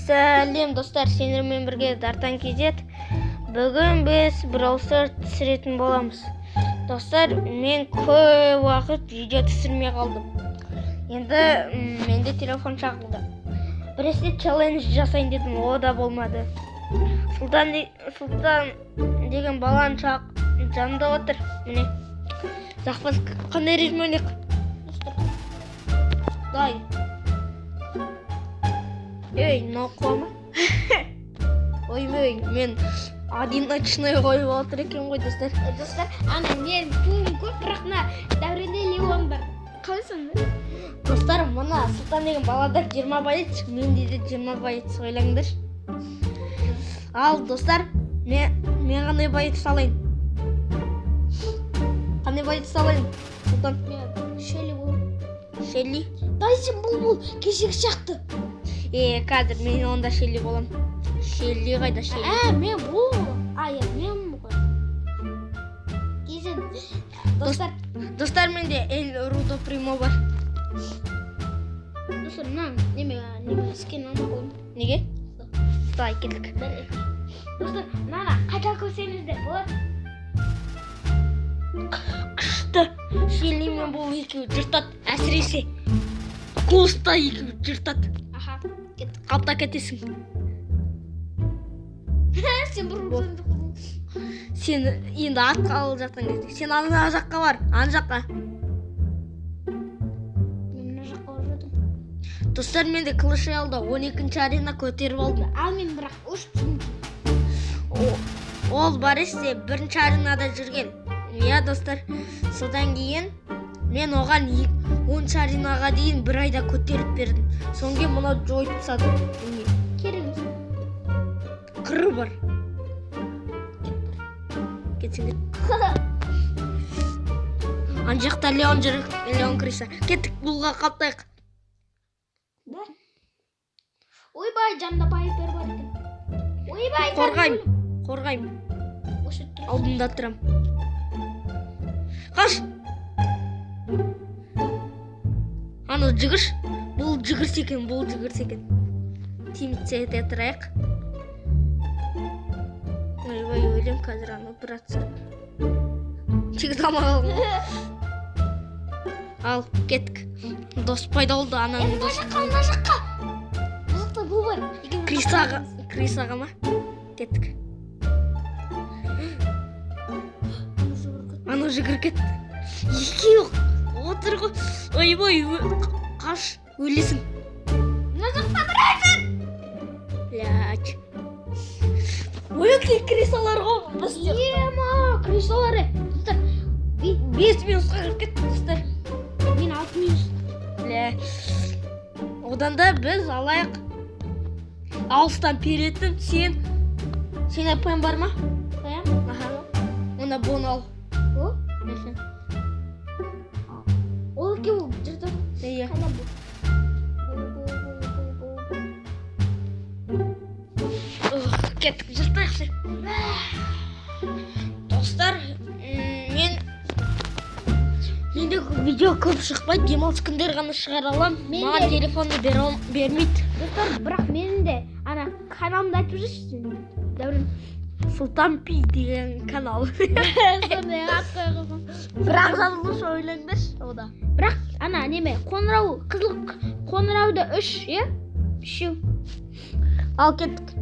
Сәлем, достар, сендермен бірге Дартан KZ. Бүгін біз Brawl Stars түсіретін боламыз. Достар, мен көп уақыт видео түсірмей қалдым. Енді менде телефон шағылды. Біресе челлендж жасайын дедім, о да болмады. Сұлтан деген баланың жанында отыр. Міне. Захват, қандай режим ойнайық? Достар, Дай. Ей, мынау қуа ма? Ойбай, мен одиночный қойып отыр екен ғой, достар. Достар, ана мен пуым көп, бірақ мына Дәуренде Леон бар. Қалай сонда? Достар, мына Сұлтан деген балада 20 боец, менде де 20 боец, ойлаңдаршы. Ал, достар, мен қандай боец алайын? Қандай боец алайын? Сұлтан? Мен Шелли бол. Шелли? Дай, сен бұл кешегі сияқты. Е, қазір мен онда Шелли боламын. Шелли қайда, Шелли? Ә, мен бұл. А, иә, мен ғой. Кеше, достар, Достар, менде Эль Рудо Примо бар. Достар, мына неме скин алмай қойдым. Неге? Давай, кеттік. Бір, екі. Достар, мынаны қайта көрсеңіздер болады. Күшті. Шелли мен бұл екеуі жыртады. Әсіресе Куста екеуі жыртады. Аха, кеттік. Қапта кетесің. Сен бұрын өзіңді қылдың. Сен енді атқа алып жатқан кезде сен ана жаққа бар, ана жаққа. Мен мына жаққа барып жатырмын. Достар, менде Клэш Роялда 12 арена көтеріп алдым. Ал мен бірақ үш түсіндім. Ол бар есте бірінші аренада жүрген. Иә, достар, содан кейін мен оған 10-шы аренаға дейін бір айда көтеріп бердім. Содан кейін мынау жойып тастады. Міне, Керек емес. қыры бар. Кетсең кет. Ана жақта Леон жүр, Леон крыса. Кеттік, бұлға қаптайық. Да? Ойбай, жанында пайпер бар екен. Ойбай, Қорғаймын, қорғаймын. Осы тұр. Алдында тұрам. Қаш! Ана жүгірш. Бұл жүгірсе екен, бұл жүгірсе екен. Тимиться ете тұрайық. Ойбай, өлем қазір ана бір атса. Тегізе алмай қалдым ғой. Ал, кеттік. Дос пайда болды, ананың Мына досы. жаққа, мына жаққа. Мына жақта бұл бар. Екеуміз Крисаға, Крисаға ма? Кеттік. Ана жүгіріп кетті. Ана жүгіріп кетті. Екеуі отыр ғой. Ойбай, қаш, өлесің. Мына жақта бір Блядь. Ой, крисалар ғой бізде. Ема, крисалары. Достар, 5 минутқа кіріп кетті, достар. Мен 6 минут. Бля. Одан да біз алайық. Алыстан перетін сен апайың бар ма? Қоям. Аха. Онда бұны ал. О, Мхм. ол екеуі жыртады. Иә. Қайда бұл? Бұл, бұл, бұл, бұл, бұл, бұл. Ух, кеттік, жыртайықшы. Достар, менде видео көп шықпайды, демалыс күндері ғана шығара аламын. Мен Маған телефонды бермейді. Достар, бірақ менің де ана каналымды айтып жүрші сен. Дәурен. Сұлтан Пи деген канал. Сондай ат қойған. Бірақ жазылушы, ойлаңдаршы ода. Бірақ ана неме қоңырау, қызыл қоңырауда үш, иә? Үшеу. Ал, кеттік.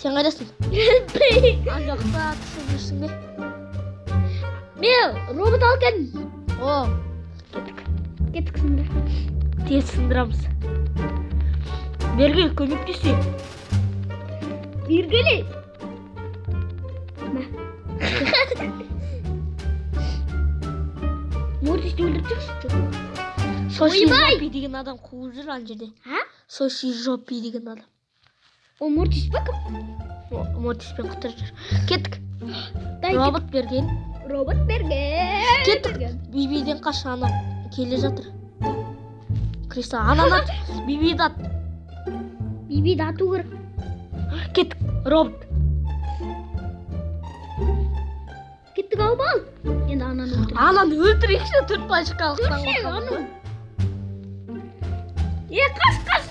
Сен қайдасың? Ана жақта түсіп жүрсің бе? Мен робот алып келдім. О, кеттік. Кеттік, сындыра. Тез сындырамыз. Бергел, көмектесейік. Бергеле. Мә. Мортисті өлтіріп шықшы. Соши Ойбай! Жопи деген адам қуып жүр ана жерде. А? Соши Жопи деген адам. Ол Мортис па, кім? Мортиспен құтырып жүр. Кеттік. Дай. Робот берген. Робот берген. Кеттік. Бибиден қаш, ана келе жатыр. Криса, ананы ат. Бибиді ат. Бибиді ату керек. Кеттік. Робот. Кеттік, алып ал. Енді ананы өлтір. Ананы өлтірейікші, төрт пачкалықтан Өлтірші, қорқамын. аны. Е, қаш, қаш.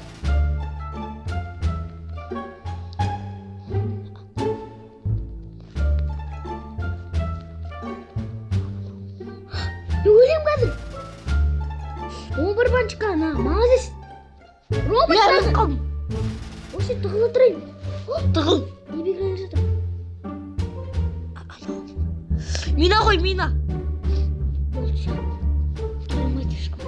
баночка, на, молодец. Робот. Бля, өліп қалдым. Осы тығыла тұрайын. Тығыл. Не белгілеп жатыр? Мина ғой, мина. Болды, всё. Тұра ешкім.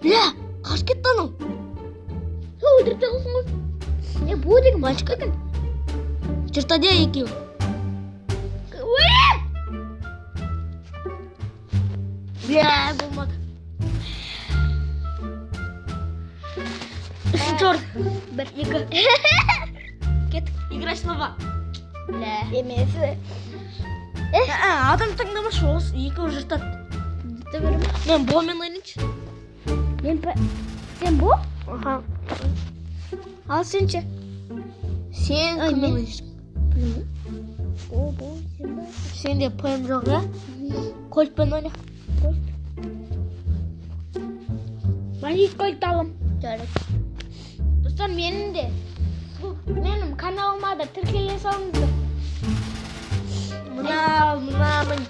Бля, қашып кетті анау. Өлтіріп тығылсың ғой. Е, бұл деген Баночка. екен. Жыртады иә екеуі. Өлем! Бля, болмады. Үшінші орын. Бір. Екі. Кеттік. Играй слова. Бля. Емесі. Ә, адам таңдамашы, осы екеуі жыртады. Жырта беремін. Мен бомен ойнайыншы. Мен сен бо? Аха. Ал сен ше? Сен Ай, кіммен мен- ойнайсың? Білмеймін. Бо, бо, сен ба? Сенде ПМ жоқ, иә? Кольтпен ойна. Бандит кольт алам. Жарайды. Достар, менің де бұл менің каналыма да тіркеле салыңыздар. Мынаның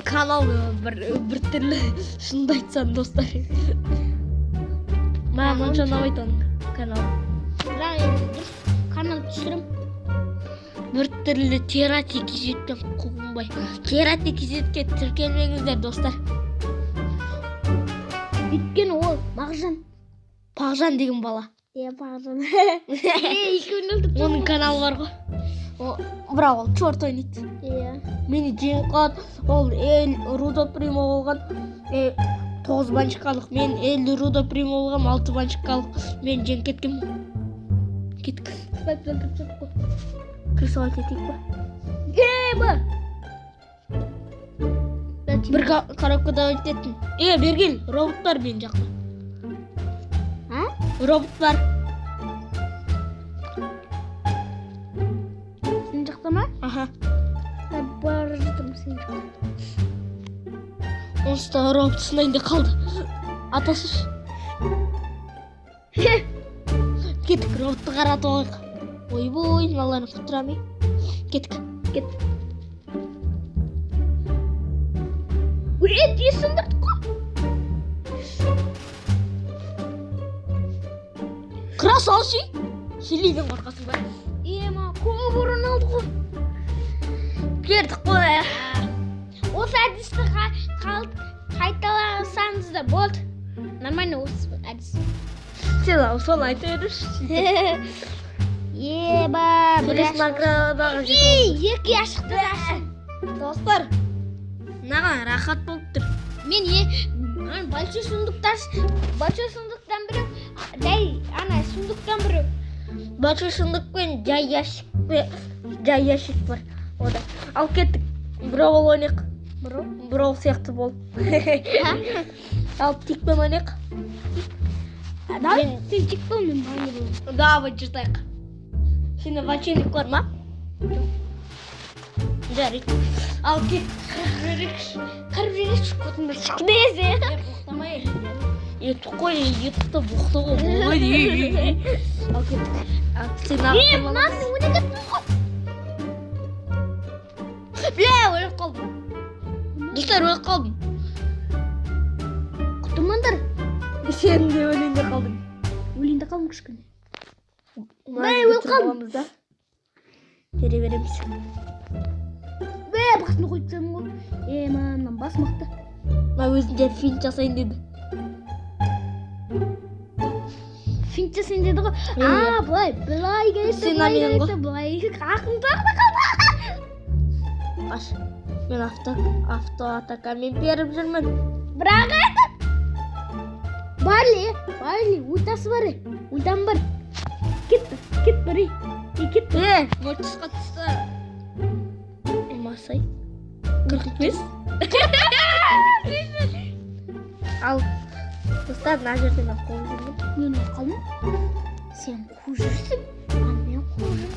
каналы бір түрлі, шынымды айтсам, достар. Маған онша ұнамайды оның каналы. Бірақ енді дұрыс канал түсірем. Бір түрлі Терати кзеттен қуынбай. Терати кзетке тіркелмеңіздер, достар. Өйткені ол Мағжан. Пағжан деген бала. Иә, Мағжан. Е, екеуін өлтіріп Оның каналы бар ғой. Бірақ ол черт ойнайды. Иә. Мені жеңіп қалады. Ол Эл Рудо Примо болған. 9 банчикалық. Мен Эл Рудо Примо болғам, 6 банчикалық. Мен жеңіп кеткенмін. Кеттік. Спайк өлтіріп тастадық қой. Крысовать етейік па? Е, ба. Бір коробкада өтетін. Е, бергел, роботтар мен жақта. А? Роботтар. Сен жақта ма? Аха. Мен бара жатырмын сен жақта. Онсыз да робот сынайын деп қалды. Атасыз. Кеттік, роботты қаратып алайық. Ойбой, мыналарын құтырамын. Кеттік. Кет. Өле, тез сындырдық қой. Қыра салшы. Шеллиден қорқасың ба? Е, ма, көп орын алды ғой. Бердік қой. Осы әдісті қайталасаңыз да болды. Нормально осы әдіс. Сен соны айта берші. Еба, бір Келесі наградаға Ей, екі ящикті да аштым. Достар, маған рахат болып тұр. Мен ана большой сундуктан, большой сундуктан біреу, жай ана сундуктан біреу. Большой сундук пен жай ящик жай ящик бар. Ода. Ал кеттік. Бравл ойнайық. Бро. Бравл сияқты бол. Ал тикпен ойнайық. Давай, сен тик бол, мен бани боламын. Давай жыртайық. Сенде ваченник бар ма? Жарайды. Ал кет. Қырып жіберейікші. Қырып жіберейікші, көтін бір шық десе. Боқтамай. Ет қой, етті боқтауға болмайды. Ал кеттік. Ал сен Е, мынаны ойнап кеттің ғой. Бля, өліп қалдым. Достар, өліп қалдым. Құтылмаңдар. Сен де өлейін де қалдың. Өлейін де қалдым кішкене. Мына өліп қалдым. да. Тере береміз. Бе, басын қойып тастадым ғой. Е, мынаның бас мықты. Мына өзінде финт жасайын деді. Финт жасайын деді ғой. Иә. А, былай, былай кетті, Сен былай менен ғой. кетті, былай. Ақым тағы да қалды. Қаш. Мен автоатакамен беріп жүрмін. Бірақ этот Барли, Барли, ультасы бар, ультам бар. Кетті, кет бар, ей. Ей, кетті. Е, мортисқа түсті. Масай. 45. Ал, достар, мына жерде мен қуып жүрмін. Мен қалдым. Сен қуып жүрсің, ал мен қуып жүрмін.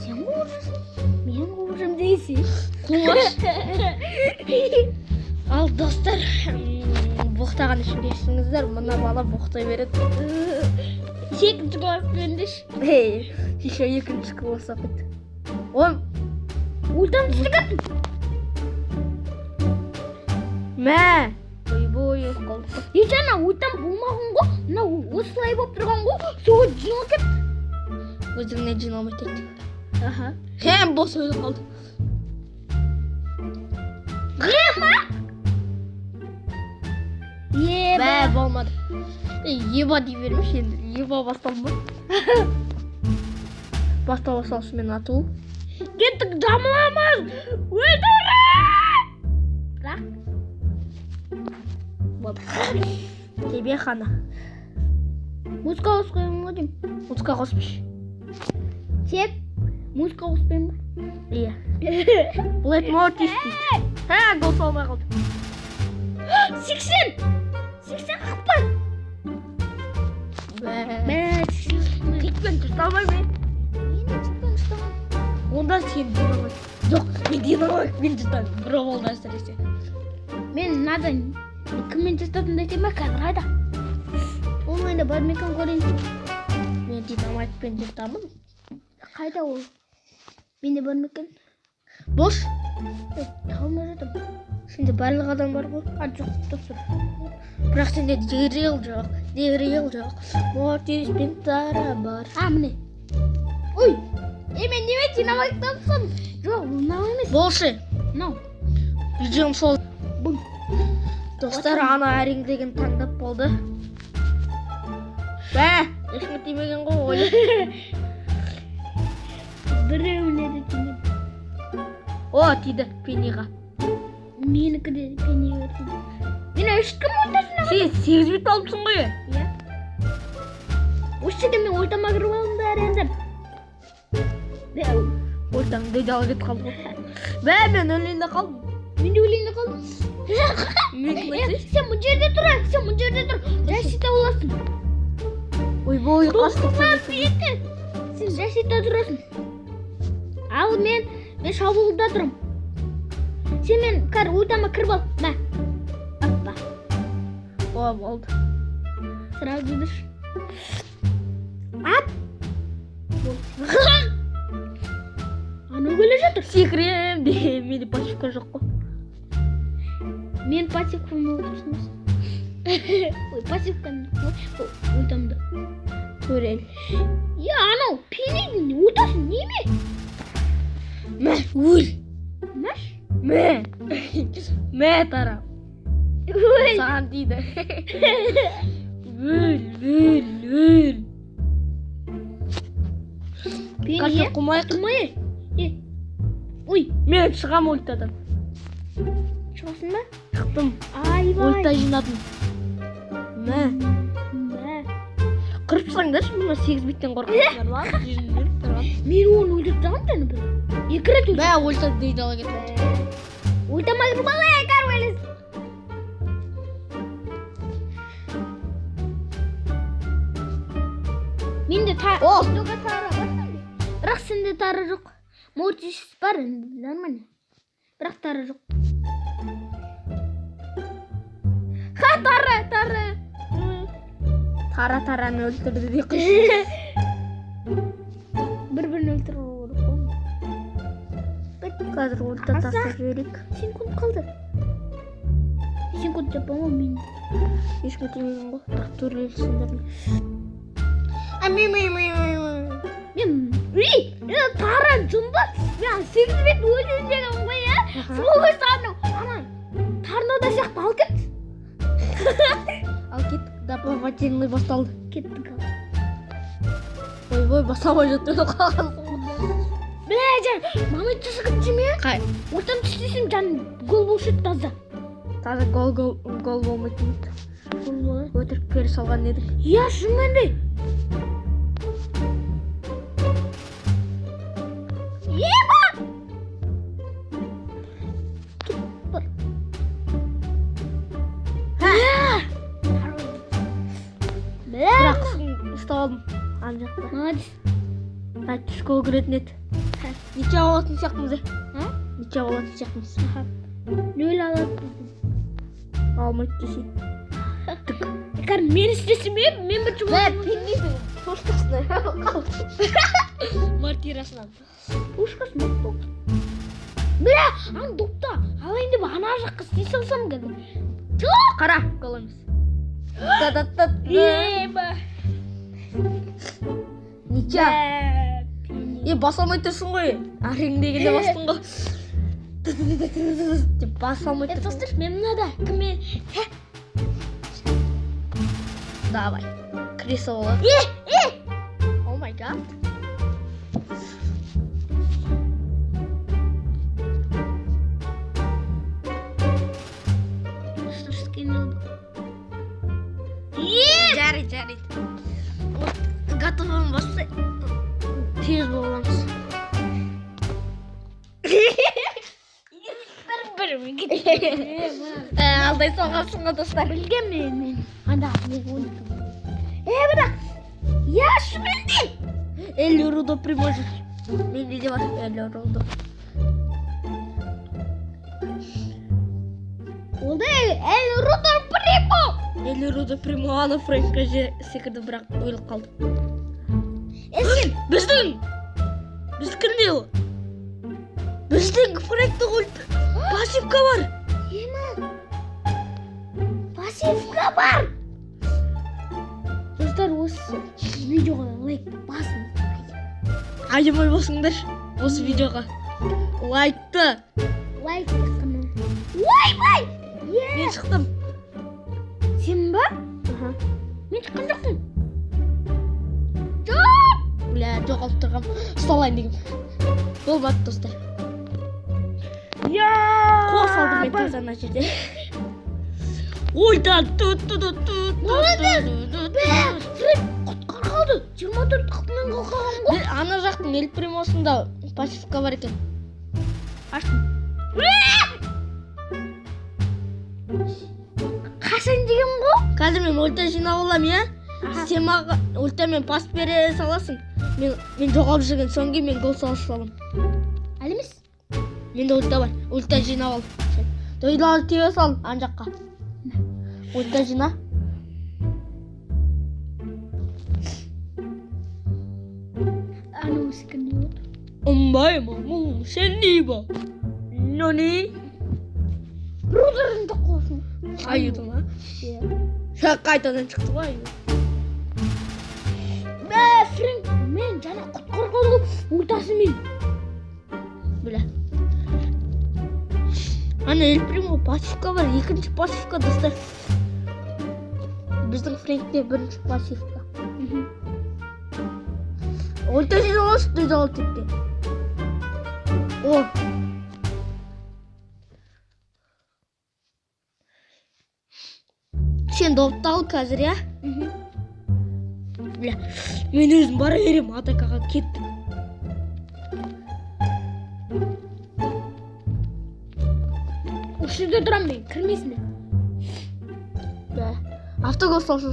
Сен қуып жүрсің, мен қуып жүрмін дейсің. Қуаш. Ал, достар, боқтаған үшін кешіріңіздер, мына бала боқтай береді. Екінші класс деші. Ей, еще екінші класс оқиды. Ой, Ультам түсті кеттім. мә, Ойбой, өліп қалдық. Е, жаңа ультам болмаған ғой. Мынау осылай болып тұрған ғой. Сол жиналып кетті. Өзіңнен жиналмай кетті. Аха. Хәм бос өліп қалды. Ема! Еба. Бә, болмады. Ей, еба дей бермеші енді. Еба басталды ма? Бастала салысымен ату. Кеттік, жамыламыз. Өлтірем! Бірақ Болды. Тебе хана. Музыка қосып қоямын ғой деймін. Музыка қоспыш. Тек музыка қоспаймын ба? Иә. Блэк Мортис дейді. Ха, гол салмай қалды. 80! 80 қақпа! Бә. Мә, 80. Тикпен жырта алмаймын. Мен тикпен ұстамаймын. Онда сен динамайт. Жоқ, мен динамайтпен жыртамын. Бір обалда әсіресе. Мен мынадан кіммен жыртатынымды айтайын ба қазір қайда? Онлайнда бар ма екен көрейін. Мен динамайтпен жыртамын. Қайда ол? Менде бар ма екен? Бош. Е, таба алмай жатырмын. Сенде барлық адам бар ғой. А, жоқ, достар. Бірақ сенде Дэрил жоқ. Дэрил жоқ. Мортис пен Тара бар. А, міне. Ой! Е, мен неме динамайт тапсам? Жоқ, мынау емес. Болшы. Мынау. Видеом сол. Бум. Достар, ана әрең деген таңдап болды. Бә, ешкім тимеген ғой ойлап. Біреуіне де тимеді. О, тиді Пенниға. Менікі де пенниге тиді. Мен ешкім ортасына. Сен 8 бит алыпсың ғой. Иә. Осы жерде мен ортама кіріп алдым да енді. Ортаңды да алып кетіп қалды ғой. Бә, мен өлейін де қалдым. Мен де өлейін де қалдым. Мен Е, айтсайшы. сен мына жерде тұр, сен мына жерде тұр. Защита боласың. Ойбой, қаштық. Жеті. Сен защита тұрасың. Ал мен шабуылда тұрмын. Сен мен қазір ортама кіріп ал. Мә. Аппа. О, болды. Сразу дыш. Ат. Анау келе жатыр. Секірем де, менде пассивка жоқ қой. Мен пассивканы отырсың. Ой, пассивканы. Ой, ультамды. Турель. Я анау пеннидің ультасы неме? Мә, өл. Мәш? Мә. Мә, Тара. Ой. Саған тиді. Өл, өл, өл. Пенни. Қашан қумайық. Қумай. Е. Ой, Мен шығам ультадан. шығасың ба? Шықтым. Айбай. Ульта жинадым. Мә. Мә. Қырып тастаңдаршы, мына 8 биттен қорқасыңдар ма? Жүзін тұрған. Мен оны өлтіріп тастағанмын жаңа бір. Екі рет өлтірдім. Мә, ульта дейді ала кетті. Ультама кіріп алайық, Карвелес. Менде та О! Сенде тара бар менде. Бірақ сенде тара жоқ. Мортис бар енді нормально. Бірақ тара жоқ. Ха, тара, тара. Тара тараны өлтірді де қойшы. Бір-бірін өлтіру керек қой. Қазір ульта тастап жіберейік. Сен көніп қалды. Сен көніп деп ғой мен. Ешкім тимеген ғой. Бірақ турель сындырдым. Мен үй, тара жынды. Мен сегіз бет өлтірдім деген ғой, иә. Сол анау, ана торнадо сияқты алып кет. Ал кеттік, дополнительный басталды. Кеттік ал. Ойбой, басталмай жатыр қалғансың ғой. Бля, жан, мана түсі кетті ме? Қай? Ортам түстесем жан гол болушы еді таза. Таза гол гол гол болмайтын еді. Гол болады. Өтірік пере салған едік. Иә, шынымен де. Еба! Кет бар. Бля! Бірақ ұстап алдым. Ана жақта. Молодец. Әттіш гол кіретін еді. Ничья болатын сияқтымыз, е? А? Ничья болатын сияқтымыз. Нөл алады біздің. Алмайды десе. Қазір мен істесем е, мен бірінші Мә, боламын. Пеннидің пушкасына Мортирасынан. Пушкасы мықты болды. Бля, ана допты алайын деп ана жаққа істей салсам қазір. Жоқ. Қара, гол емес. Та-та-та. Еба. Ничья. Е, баса алмай тұрсың ғой. Әрең дегенде бастың ғой. Деп баса алмай Е, тұрсың. достар, мен мынада кіммен? Давай. Кіре болады. Е, е! Oh my God. Достар, скин алды. Е! Жарайды, жарайды. Вот, готовын басса, тез боламыз. Бір Ә, алдай салғансың ғой, достар. Білген мен. Анда мен ойнадым. Е, бірақ. Я менде. Эль Рудо примо жүр. Менде де бар Эль Рудо. Ол да Эль Рудо Примо. Эль Рудо примо ана Фрэнкқа секірді, бірақ өліп қалды. Е, сен. Біздің! Біздікінде ол. Біздің Фрэнкті өлді. Пассивка бар. Ема. Пассивка бар. Достар, осы видеоға лайк басыңыз. Аямай басыңдар осы видеоға. Лайкты. Лайк қана. Ойбай! Е! Мен шықтым. Сен ба? Аха. Мен шыққан жоқпын. Жоқ! Бля, жоғалып тұрғам. Ұсталайын дегем. Болмады, достар. Я! Қол салдым мен таза ана жерде. Ой, да, ту ту ту ту. Молодец! Бә, Фрэнк құтқарып қалды. 24 қылмен қалған ғой. Ана жақтың Эль Примосында пассивка бар екен. Аштым. Қашан деген ғой? Қазір мен ульта жинап аламын, иә? Аха. Сен маған ультамен пас бере саласың. Мен жоғалып жүрген соң кейін мен гол сала саламын. Әлі емес. Менде ульта бар. Ульта жинап ал. Сен. Дойларды тебе сал ана жаққа. Ульта жина. Анау секілді болды. Умбай маму, сен не ба? Нони? Рудерін жоқ қылсын. Аюды ма? Иә. Ша, қайтадан шықты ғой аю. Бә, Фрэнк, мен жаңа құтқарып қалды ғой ультасымен. Бля. Ана Эль Примо пассивка бар. Екінші пассивка, достар. Біздің Фрэнкте бірінші пассивка. Ульта жинап алшы, дойды ал тепте. О. Сен допты ал қазір, иә? Бля, мен өзім бара беремін атакаға, кеттік. Осы жерде тұрамын мен, кірмесін. Бә. Автогол салшы.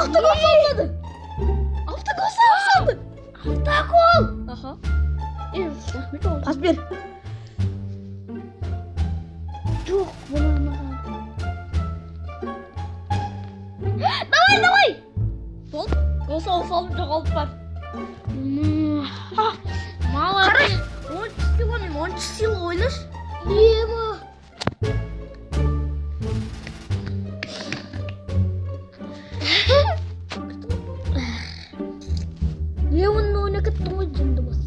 Автогол салды. Автогол салды. Автогол! Аха. Е, рахмет оған. Пас бер. Жоқ, бола алмаған. Давай, давай! Болды. Гол салып салып жоғалып бар. Молодец. 10 сила мен 10 сила ойлашы. Ема. Леонны ойнап кеттің ғой, жынды бас.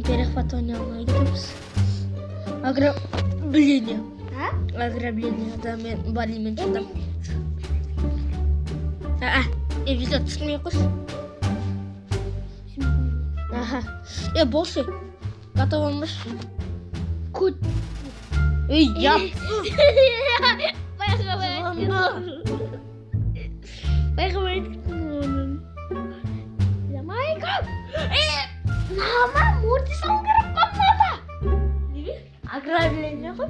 Перехват ойнай алмайды екенбіз. Ограбление. А? Ограбление. Да, мен Балимен шықтым. А, видео түсірмей қойшы. Аха. Е, болшы. Готов болмыш. Көт. Ей, я. Байқамай. Байқамай кеттім оны. Майкл! Е, мама, Морти салу керек қой мынада. Неге? Ограбление ғой.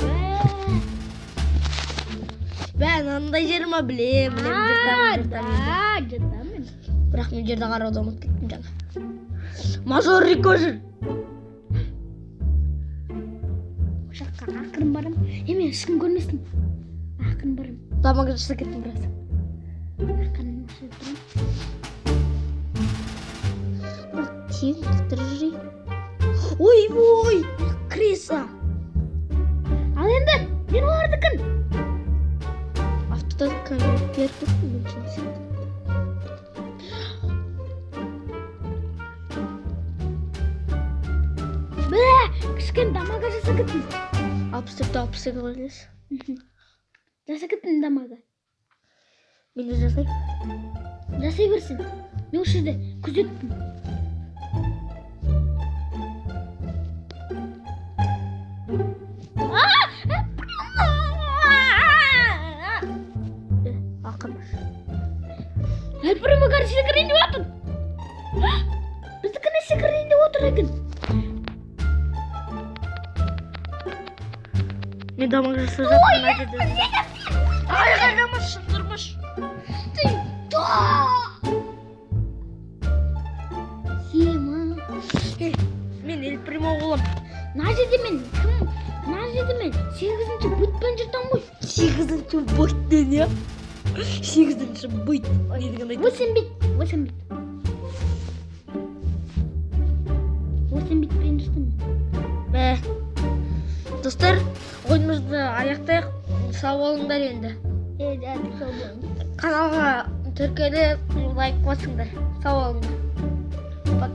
Бә, мынандай жер ма білем, білем, жыртамын, жыртамын. Да, жыртамын. Бірақ мен жерді қарауды ұмытып кеттім жаңа. Мажор Рико жүр. Ол жаққа ақырын барам. Е, мен ешкім көрмесін. Ақырын барам. Тамақ жасап кеттім біраз. Ақырын осы тұрамын. Бір тегін құтырып жүрейін. Ой, ой, криса. Ал енді мен олардікін. Көтеріп кеттім мен сені. Бә, кішкене дамага жасап кеттім. 64-те 68 қойыңыз. Жасап кеттім дамага. Мен де жасаймын. Жасай берсін. Мен осы жерде күзеттім. Е, ақырмыш. Эль Примо короче секірейін деп жатыр. Біздікіне секірейін деп отыр екен. Мен дамаг жасап жатырмын мына жерде. Айғайламаш, шындырмыш. Ема. Е, мен Эль Примо боламын. Мына жерде мен кім? Мына жерде мен сегізінші бытпен жүрдім ғой. Сегізінші быттен, иә? Сегізінші быт. Не деген айтады? Восемь бит, восемь бит. Восемь битпен жүрдім. Мә. Достар, ойынымызды аяқтайық. Сау болыңдар енді. Е, сау болыңдар. Каналға тіркеліп, лайк басыңдар. Сау болыңдар. Пока.